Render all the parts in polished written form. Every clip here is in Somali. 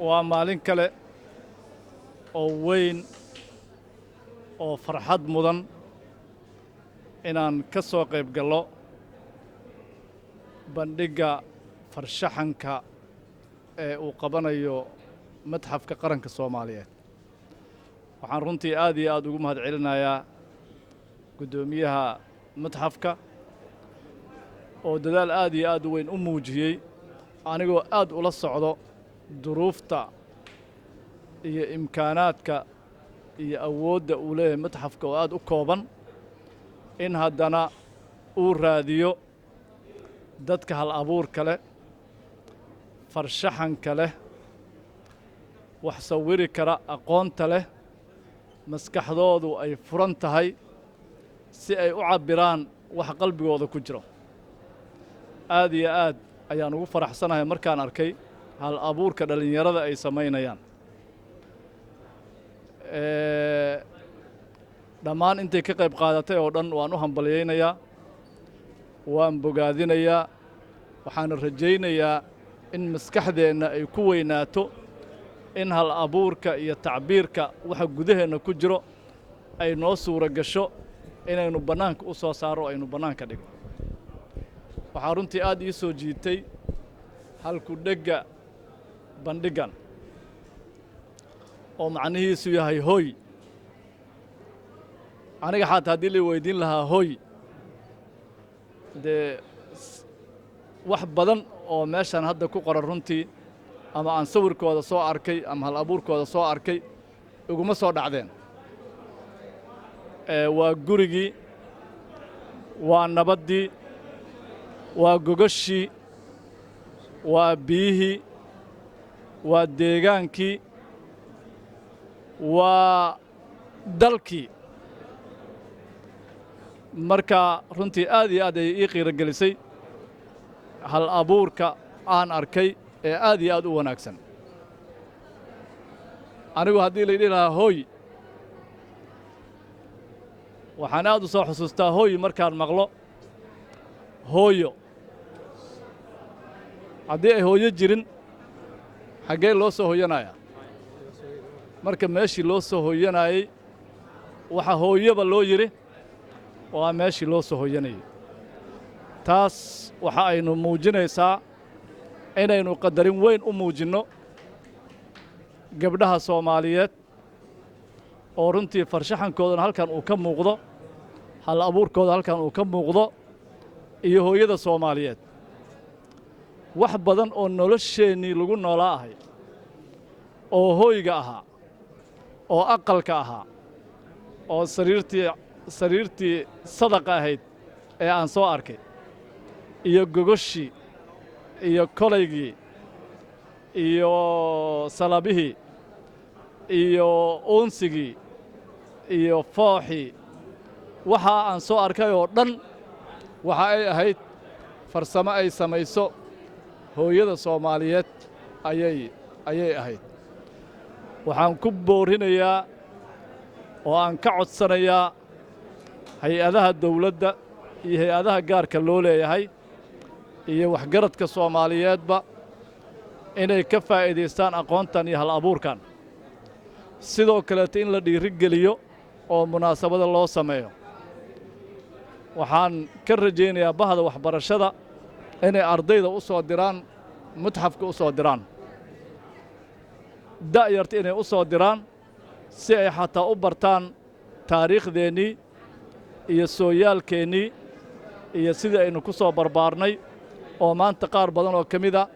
Waa maalin kale oo weyn oo farxad mudan inaan ka soo qayb gallo bandhigga farshaxanka ee uu qabanayo Madxafka Qaranka Soomaaliyeed. Waxaan runtii aad iyo aad ugu mahad celinayaa guddoomiyaha madxafka oo dadaal aad iyo aad u weyn u muujiyey, anigoo aad ula socdo duruufta iyo imkaanaadka iyo awoodda uu leeyahay madxafka oo aad u kooban, in haddana uu raadiyo dadka hal abuurka leh, farshaxanka leh, wax sawiri kara, aqoonta leh, maskaxdoodu ay furan tahay, si ay u cabbiraan wax qalbigooda ku jiro. Aad iyo aad ayaan ugu faraxsanahay markaan arkay hal abuurka dhallinyarada ay samaynayaan. Dhammaan intay ka qayb qaadatay oo dhan waan u hambalyaynayaa, waan bogaadinayaa, waxaana rajaynayaa in maskaxdeenna ay ku weynaato in hal abuurka iyo tacbiirka waxa gudaheenna ku jiro ay noo suura gasho inaynu bannaanka u soo saarro, aynu bannaanka dhigno. Waxaa runtii aad ii soo jiitay halku dhegga bandhiggan oo macnihiisu yahay hoy. Aniga xataa haddii la weydiin lahaa hoy, dee wax badan oo meeshan hadda ku qoran runtii ama aan sawirkooda soo arkay ama hal abuurkooda soo arkay iguma soo dhacdeen. Waa gurigii, waa nabaddii, waa gogoshii, waa biyihii, waa deegaankii, waa dalkii. Marka runtii aad iyo aad ayay ii qiiro gelisay hal abuurka aan arkay ee aad iyo aad u wanaagsan. Anigu haddii laydhihi lahaa hooy, waxaan aad u soo xusuustaa hooy markaan maqlo hooyo. Haddii ay hooyo jirin, xaggee loo soo hoyanayaa? Marka meeshii loo soo hoyanaayey, waxa hooyoba loo yidhi waa meeshii loo soo hoyanayey. Taas waxa aynu muujinaysaa inaynu qadarin weyn u muujinno gabdhaha Soomaaliyeed oo runtii farshaxankoodana halkan uu ka muuqdo, hal abuurkooda halkan uu ka muuqdo, iyo hooyada Soomaaliyeed. Wax badan oo nolosheennii lagu noolaa ahay oo hooyga ahaa oo aqalka ahaa oo sariirtii sadaqa ahayd ee aan soo arkay, iyo gogoshii, iyo kolaygii, iyo salabihii, iyo uunsigii, iyo fooxii, waxaa aan soo arkay oo dhan waxa ay ahayd farsamo ay samayso hooyada Soomaaliyeed ayay ahayd. Waxaan ku boorinayaa oo aan ka codsanayaa hay-adaha dawladda iyo hay-adaha gaarka loo leeyahay iyo waxgaradka Soomaaliyeedba inay ka faa'iidaystaan aqoontan iyo hal abuurkan. Sidoo kaleeto in la dhiiri geliyo oo munaasabada loo sameeyo. Waxaan ka rajaynayaa bahda waxbarashada inay ardayda u soo diraan mudxafka, u soo diraan da'yarta, inay u soo diraan si ay xataa u bartaan taariikhdeennii iyo sooyaalkeennii iyo sidii aynu ku soo barbaarnay, oo maanta qaar badan oo ka mida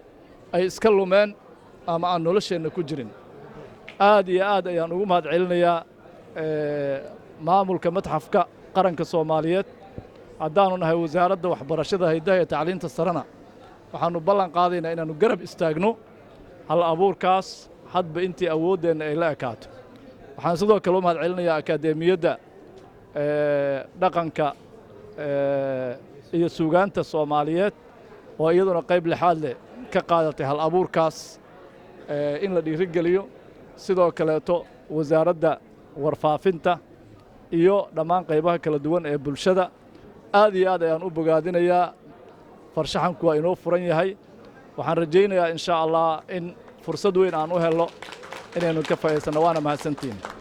ay iska lumeen ama aan nolosheenna ku jirin. Aad iyo aad ayaan ugu mahad celinayaa maamulka Madxafka Qaranka Soomaaliyeed. Haddaannu nahay Wasaaradda Waxbarashada, Haydaha iyo Tacliinta Sarena, waxaannu ballan qaadaynaa inaannu garab istaagno hal abuurkaas hadba intii awooddeenna ay la ekaato. Waxaan sidoo kale u mahad celinayaa akadeemiyadda dhaqanka iyo suugaanta Soomaaliyeed oo iyaduna qayb lixaad leh ka qaadatay hal abuurkaas in la dhiirigeliyo. Sidoo kaleeto Wasaaradda Warfaafinta iyo dhammaan qaybaha kala duwan ee bulshada aad iyo aad ayaan u bogaadinayaa. Farshaxanku waa inoo furan yahay. Waxaan rajaynayaa, insha Allah, in Fursad weyn aan u helno inaynu ka faa'iidaysanno. Waana mahadsantihiin.